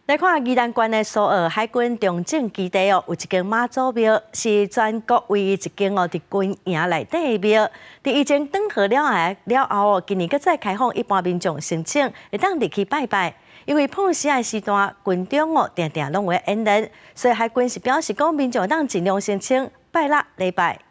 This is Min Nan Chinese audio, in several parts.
來看宜蘭縣的蘇澳海軍中正基地哦，有一間媽祖廟，是全國唯一一間哦佇軍營內底的廟。佇疫情轉好了後哦，今年閣再開放一般民眾申請，會當入去拜拜。因為破時的時段，軍中哦定定攏會演練，所以海軍是表示講民眾當盡量申請拜六禮拜。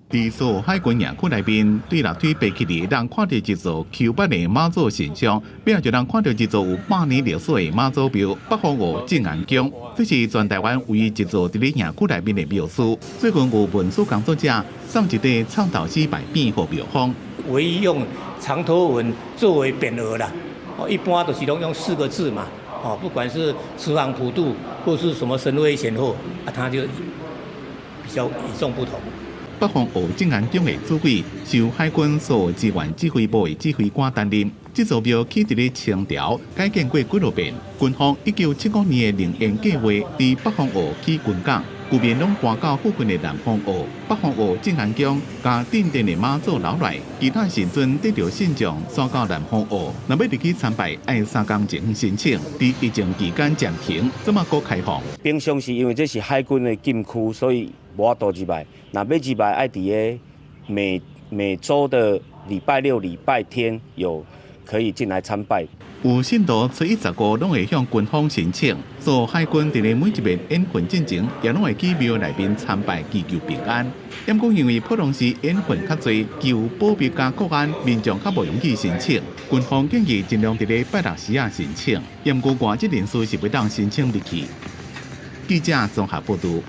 佇蘇澳海軍營區內面，對樓梯爬起來，人看著一座 Q 版的媽祖神像，尾就人看著一座有百年歷史的媽祖廟——北風澳鎮安宮。這是全台灣唯一一座佇咧營區內面的廟宇。最近有文史工作者送一塊藏頭詩牌匾予廟方。唯一用長頭文作為匾額啦，哦，一般都是攏用四個字嘛，哦，不管是慈航普渡或是什麼神威顯赫，啊，它就比較與眾不同。北風澳鎮安宮的主委是由海軍蘇澳支援指揮部的指揮官擔任。這座廟起佇咧清朝，改建過幾落遍。軍方1975年的靈驗計劃，佇北風澳起軍港，居民攏搬到附近的南風澳。北風澳鎮安宮共鎮殿的媽祖留來，其他神尊得著信眾徙到南風澳。若欲入去參拜，愛3工前申請。佇疫情期間暫停，這馬閣開放。平常時因為這是海軍的禁區，所以無法度入來。若欲入來，愛佇个每每週的禮拜六、禮拜天有可以進來參拜。有信徒初一十五攏會向軍方申請，蘇澳海軍佇咧每一遍演訓進前，也攏會去廟內面參拜，祈求平安。毋過因為普通時演訓較濟，求保密佮國安，民眾較無勇氣申請。軍方建議盡量佇咧拜六時仔申請，毋過外籍人士是袂當申請入去。記者綜合報導。